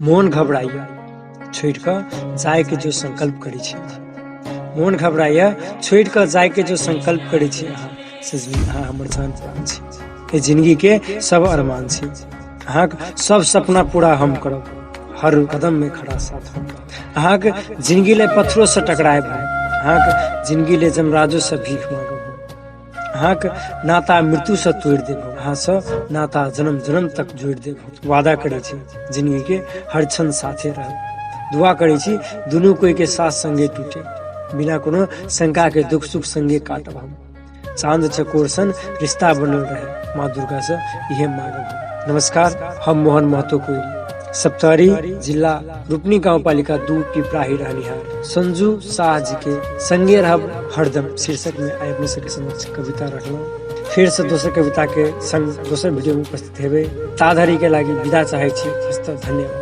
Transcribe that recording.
मोन घबराइया छोड़ि कऽ जायके जो संकल्प करै छी अहाँ। मोन घबराइया छोड़ि कऽ जायके जो संकल्प करै छी अहाँ, सजनी अहाँ हमर जान प्राण छी, एहि जिंदगीके सब अरमान छी। अहाँक सब सपना पूरा हम करब, हर कदम में खड़ा साथ हम। अहाँक जिंदगी ले पत्थरों से टकरायब हम, अहाँक जिंदगी ले जमराजो से भीख मांगब हम। अहाँक नाता मृत्यु से तोड़ि देब हम, अहाँसँ नाता जन्म जन्म तक जोड़ि देब हम। वादा करै छी जिंदगी के हर क्षण साथे रहब, दुआ करै छी दुनू कोई के साथ संगे टूटे, बिना कोनो शंका के दुख सुख संगे काटब हम। चांद चकोर सन रिश्ता बनल रहे, माँ दुर्गा से इहे मांगब हम। नमस्कार, हम मोहन महतो कोइरी, सप्तरी जिला रूपनी गाउँपालिका 2 पिपराही रहनिहार संजू शाह जी के संगे रहब हरदम शीर्षक में आइ अपने सबके समक्ष कविता रखलहुँ। फिर से दोसर कविता के संग दोसर वीडियो में उपस्थित हेबै, ता धरि के लागि विदा चाहै छी। हस्त धन्यवाद।